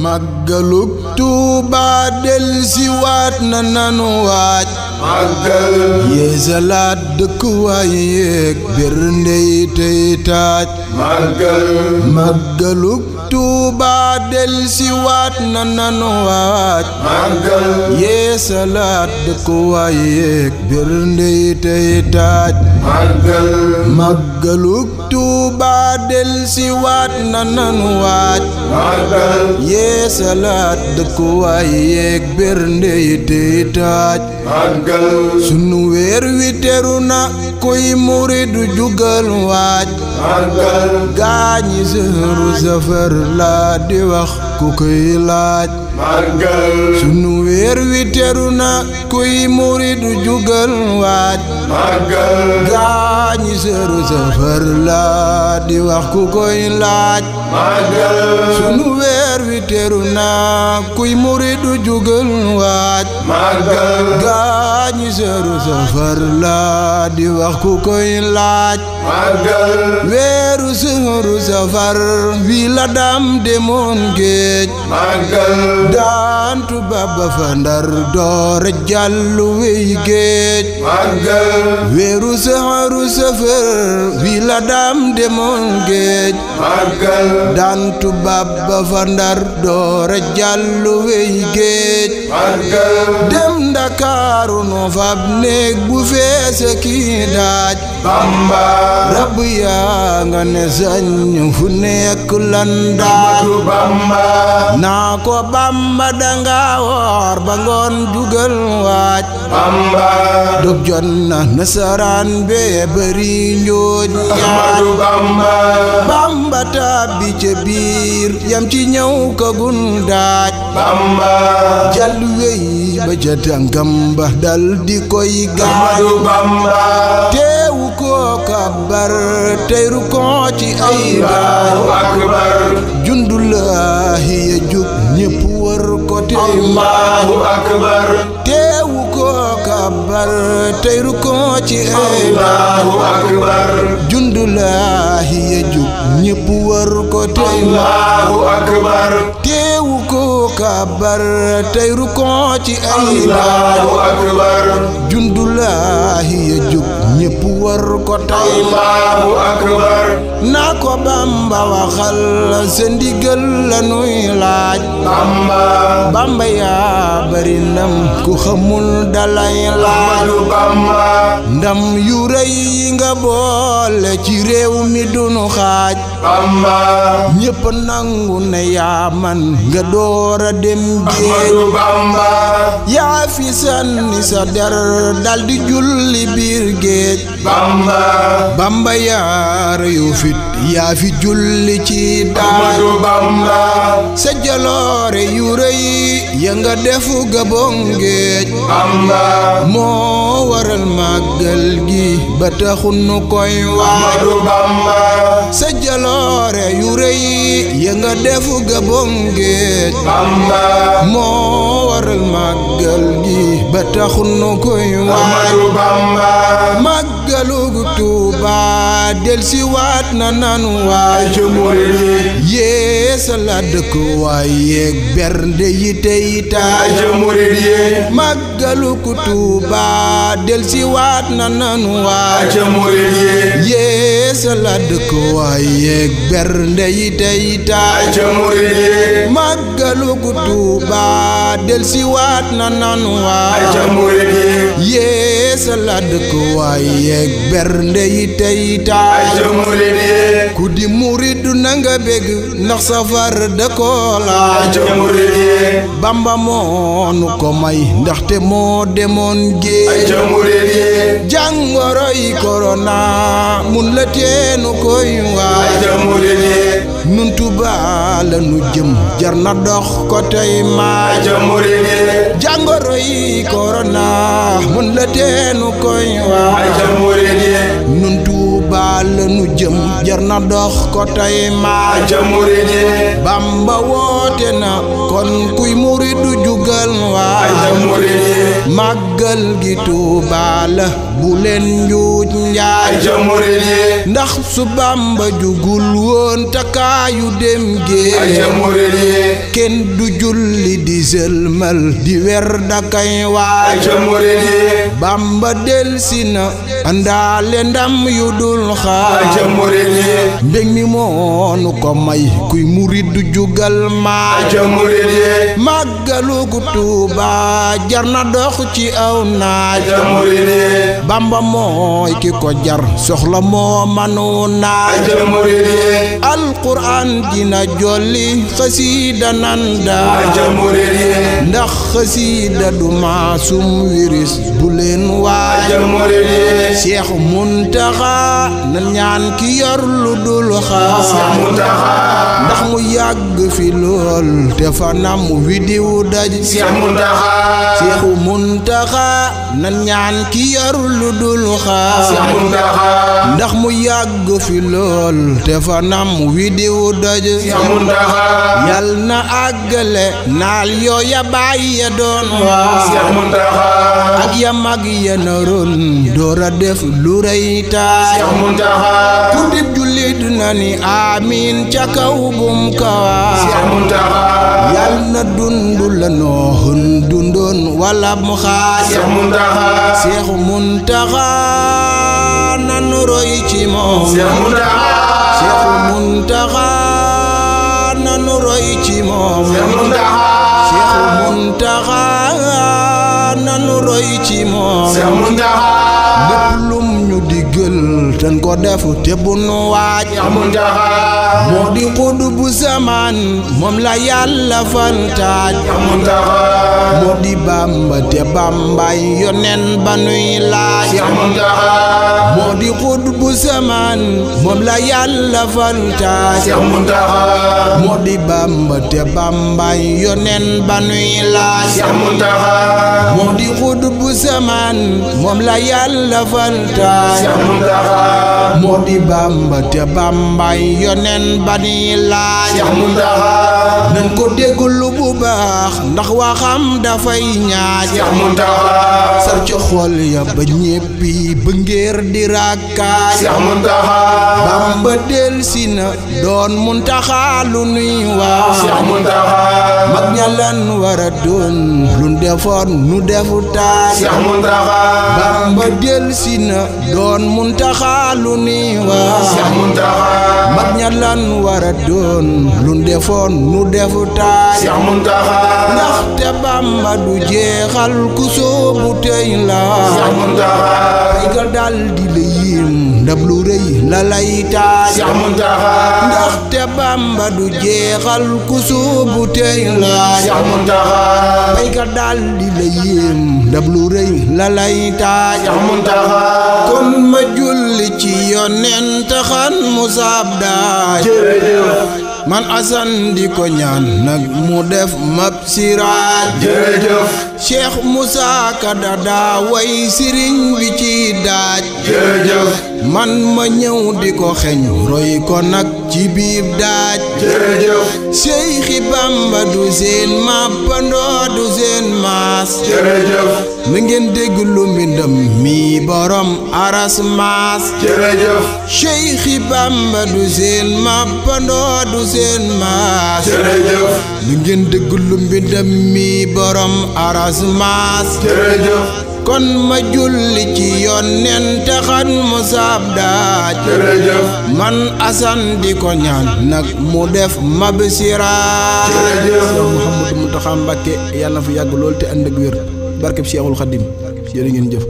màggalug Tuuba del si waat na nanu waaj màggal yeesalaat dëkkuwaay yeeg bernde yi tey taaj màggalug Tuuba del si waat na nanu waaj màggal yeesalaat dëkkuwaay yeeg bernde yi tey taaj màggalug Tuuba del si waat na nanu waaj yeesalaat dëkkuwaay yeeg bernde yi tey taaj sunu weer wi teru na kuy muridu jugal waaj gaañi sëru safar laa di wax ku koy laaj sunu weer wi teru na kuy muridu jugal waaj gaañi sëru safar laa di wax ku koy laaj sunu weer wi teru na kuy muridu jugal waaj gaañi sëru safar laa di wax ku koy laaj weeru sëru safar wi la dam demoon géej daantu baba fa Ndar doore jàllu wey géej weeru sëru safar wi la dam demoon géej daantu baba fa Ndar doore jàllu wey géej dem Ndakaaru no fab néeg bu feese kii daaj Bamba rab yaa nga ne sañ fu nekk lan daaj naa ko Bamba danga woor ba ngoon jugal waaj Bamba dog jot na nasaraan bee bari njooj ñaaj Bamba tàbbi ca biir yam ci ñëw ka gun daaj Bamba jàll wey ba ca tànkam ba dal di koy gaaj teewu ko kabar teyru ko ci ay daaj jundulaahi ya jub ñépp wër ko tey Allahu akbar teewu ko kabar teyru ko ci ay daaj jundulaahi ya jub ñépp wër ko tey Allahu akbar teewu ko kabar teyru ko ci ay daaj jundulaahi ya jub ñépp wër ko tey Allahu akbar naa ko Bamba waxal sa ndigal la nuy laaj Bamba yaa bari ndam ku xamul dalay laaj ndam yu rëy yi nga boole ci réew mi dunu xaaj ñépp nangu ne yaa man nga doora dem géej yaa fi sànni sa der daldi julli biir géej Bamba yaa reyu fit yaa fi julli ci daaj sa jaloore yu rëy ya nga defu Gabon géej moo waral màggal gi ba taxu nu koy waaj sa jaloore yu rëy ya nga defu Gabon géej moo waral màggal gi ba taxu nu koy waaj màggalu Tuuba del si waat na nanu waaj yeesalaat dëkkuwaay yeeg bernde yi tey taaj màggalu Tuuba del si waat na nanu waaj yeesalaat dëkkuwaay yeeg bernde yi tey taaj màggalu Tuuba del si waat na nanu waaj yeesalaat dëkkuwaay yeeg bernde yi tey taaj ku di muridu nanga bég ndax safar da ko laaj Bamba moo nu ko may ndaxte moo demoon géej jàngoro yi korona mun la teenu koy waaj nun Tuuba la nu jëm jar na dox ko tey maaj jàngoro yi korona mun la teenu koy waaj nun Tuuba Tuuba lanu jëm jar na dox ko tey maa ca murid yi Bamba woote na kon kuy muridu jugal waay ca murid yi màggal gi Tuuba la bu leen njuuj njaay ca murid yi ndax su Bamba jugul woon takaayu dem géej ca murid yi kenn du julli di sëlmal di wer dakay waay ca murid yi Bamba delsi na àndaale ndam yu dul xaar ca murid yi mbég mi moonu ko may kuy murid du jugal maa ca murid yi màggalu gu Tuuba jar na dox ci aw naaj ca murid yi Bamba mooy ki ko jar soxla moo manu naaj ca murid yi alquran dina jolli xasiida nanda ca murid yi ndax xasiida du maasum wiris bu leen waaj ca murid yi Seex Muntaxa na ñaan ki yor lu dul xaar Muntaxa ndax mu yàgg fi lool te fanam wi diw daj Seex Muntaxa Seexu Muntaxa na ñaan ki yor lu dul xaar Seex Muntaxa ndax mu yàgg fi lool te fanam wi diw daj Seex Muntaxa yal na àggale naal yooya baay ya doon waa Seex Muntaxa ak ya mag ya naroon doora def lu rëy taay Seex Muntaxa ku dib jullit na ni amiin ca kaw bum kawaa Seex Muntaxa yal na dundu la nooxun dundoon wala mu xaaj Seex Muntaxa Seexu Muntaxa nanu roy ci moom Seex Muntaxa Seexu Muntaxa nanu roy ci moom Seex Muntaxa Seexu Muntaxa nanu roy ci moom Seex Muntaxa lépp lum ñu diggal tan ko def te bu nu waaj Seex Muntaxa moo di xudu bu zaman moom la yàlla fal taaj Seex Muntaxa moo di Bamba te Bambay yonen ba nuy laaj Seex Muntaxa moo di xudu bu zaman moom la yàlla fal taaj Seex Muntaxa moo di Bamba te Bambay yonen ba nuy laaj Seex Muntaxa moo di xudu bu zaman moom la yàlla fal taaj Seex Muntaxa moo di Bamba te Bambay yonen ba nuy laaj Seex Muntaxa nan ko dégglu bu baax ndax waxam dafay ñaaj Seex Muntaxa sar ci xol ya ba ñéppi ba ngéer di rakkaaj Seex Muntaxa Bamba delsi na doon Muntaxa lu nuy wax Seex Muntaxa mag ña lan wara doon lu defoon nu defu taaj Seex Muntaxa Bamba delsi na doon Muntaxa lu nuy wax Seex Muntaxa mag ña lan wara doon lu defoon nu defu taaj Seex Muntaxa ndaxte Bamba du jeexal ku soobu tey la Seex Muntaxa ay ga dal di la yéem ndab lu rëy la lay taaj Seex Muntaxa ndaxte Bamba du jeexal ku soobu tey la Seex Muntaxa ay ga dal di la yéem ndab lu rëy la lay taaj Seex Muntaxa kon ma julli ci yonent taxan mu saab daaj jërëjëf man Asan di ko ñaan nag mu def mab siraaj jërëjëf Cheikh Moussa Ka daa way sëriñ bi ci daaj jërëjëf man ma ñëw di ko xeñ roy ko nag ci biir daaj jërëjëf Seexi Bamba du seen mappandoo du seen maas jërëjëf na ngeen dégg lu mbindam mi borom aras maas jërëjëf Seexi Bamba du seen mappandoo du seen maas jërëjëf na ngeen dégg lu mbindam mi borom aras maas jërëjëf kon ma julli ci yonent xan mu saab daaj jërëjëf man Asan di ko ñaan nag mu def mab siraaj jërëjëf Mouhamadou Mountakha Mbacké yàlla na fa yàgg lool te ànd ak wér barkeb Cheikhul Khadim jërë ngeen jëf